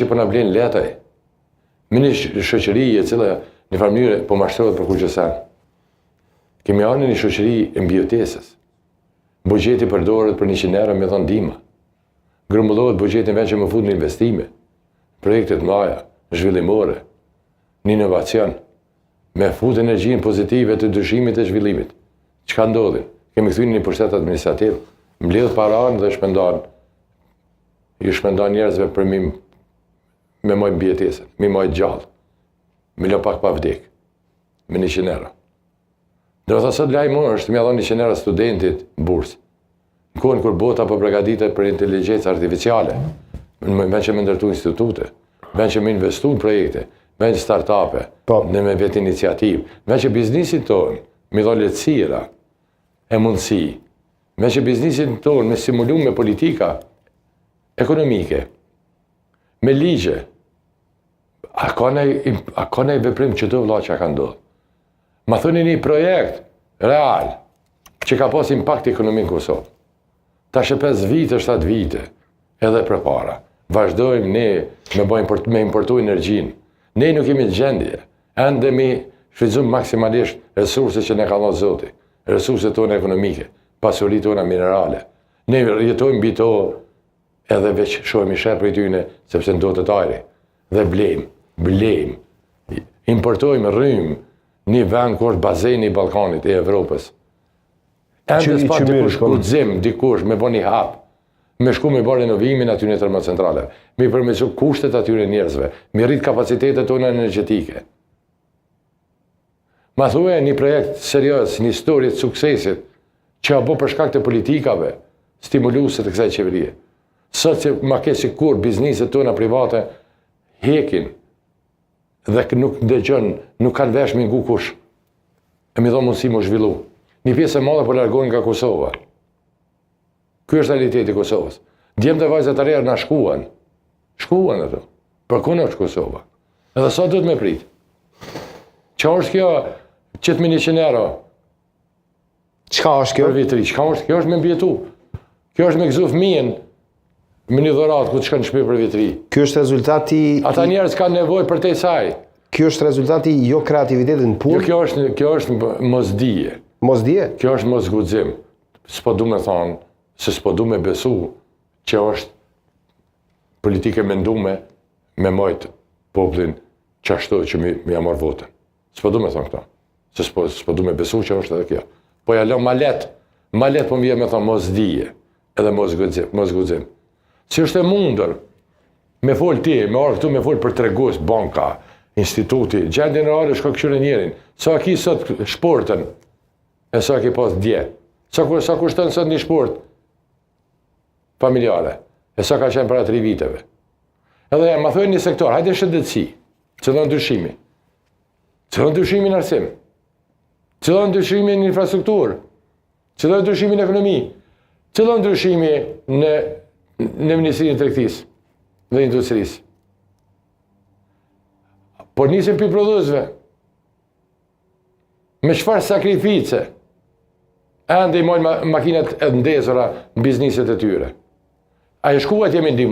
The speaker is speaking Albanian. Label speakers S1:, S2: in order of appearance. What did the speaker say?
S1: që po na blen lehtë ai. Me një shoqëri e cila në farë mënyre po mashtrohet për kurgjë sen. Kemi ardhë në një shoqëri e mbijetesës. Buxheti përdoret për 100 euro me dhënë ndihma. Grumbullohet buxheti në vend që me fut në investime, projekte të mëdha, zhvillimore, në inovacion, me fut energjinë pozitive të ndryshimit e zhvillimit. Çka ndodhin? Kemi kthy një pushtet administrativ, mbledh paranë dhe shpërndan, ju shpërndan njerëzve për mi, me majt mbijetesën, mi majt gjallë, me lo pak pa vdek, me 100 euro. Do të thotë sot lajm është me dhënë 100 euro studentit bursë. Në kohën kur bota po përgatitet për inteligjencë artificiale, në vend që me ndërtu institute, në vend që me investu në projekte, në vend që start-upe,
S2: Po.
S1: në me vetë iniciativë, në vend që biznisit tonë me dhënë lehtësira e mundësi, në vend që biznisit tonë me stimulu me politika ekonomike, me ligje, a ka nej, a ka nej veprim që të vlla që ka ndodhë? Ma thoni një projekt real që ka pas impakt ekonomik në Kosovë. Tash e 5 vite, 7 vite, edhe përpara. Vazhdojmë ne me, bëjmë import, me importu energjinë. Ne nuk jemi në gjendje. Ende mi shfrytëzojmë maksimalisht resurset që ne ka dhënë Zoti, resurset tona ekonomike, pasuritë tona minerale. Ne jetojmë mbi to edhe veç shohim i sherr prej tyne, sepse ndotet ajri. Dhe blejmë, blejmë, importojmë rrymë një vend ku është bazeni i Ballkanit, i Evropës. Ende
S2: Qy-
S1: s'pa
S2: qymyr,
S1: dikush
S2: po.
S1: guxim, dikush me bë një hap, me shku me bërë renovimin atyre termocentraleve, me i përmirësu kushtet atyre njerëzve, me rrit kapacitetet tona energjetike. Ma thuaj një projekt serioz, një histori të suksesit, që a bo për shkak të politikave stimuluese të kësaj qeverie. Sot që ma ke sikur bizneset tona private hekin dhe nuk ndëgjon, nuk kanë vesh me ngu kush. E mi dhonë mundësi më zhvillu. Një pjesë e madhe po largohen nga Kosova. Ky është realiteti i Kosovës. Djemt e vajzat e reja na shkuan. Shkuan ato. Për ku është Kosova? Edhe sa duhet me prit? Qa është kjo qëtë me 100 euro
S2: Çka është kjo?
S1: për vit ri? Çka është? Kjo është me mbjetu. Kjo është me gëzu fëmijën me një dhuratë ku të shkon në shtëpi për vit ri.
S2: Ky është rezultati
S1: Ata njerëz kanë nevojë për te saj.
S2: Ky është rezultati jo kreativitetit në
S1: Jo,
S2: punë,
S1: kjo është kjo është mos dije.
S2: mos dije.
S1: Kjo është mos guxim. S'po du me thonë, se s'po du me besu që është politike mendume me majt popullin që ashtu që mi, mi ja marrë votën. S'po du me thonë këto. Se s'po, s'po du me besu që është edhe kjo. Po ja lo ma let, ma let po më vjen me thonë mos dije, edhe mos guxim, mos guxim. Si është e mundur me fol ti, me ardhë këtu me fol për tregues, banka, instituti, gjendjen reale shko këqyre njerin. Sa ki sot shportën, e sa ki pas dje. Sa, ku, sa kushton sot një shport familjare, e sa ka qenë para 3 viteve. Edhe ma thojnë një sektor, hajde shëndetësi, cillon ndryshimi. Cillon ndryshimi në arsim. Cillon ndryshimi në infrastrukturë. Cillon ndryshimi në ekonomi. Cillon ndryshimi në në Ministrinë e Tregtisë dhe Industrisë. Por nisim për prodhuesve. Me çfarë sakrifice ende i mojnë makinat e ndezura në bizniset e tyre. A e shkuat jemi ndihmu?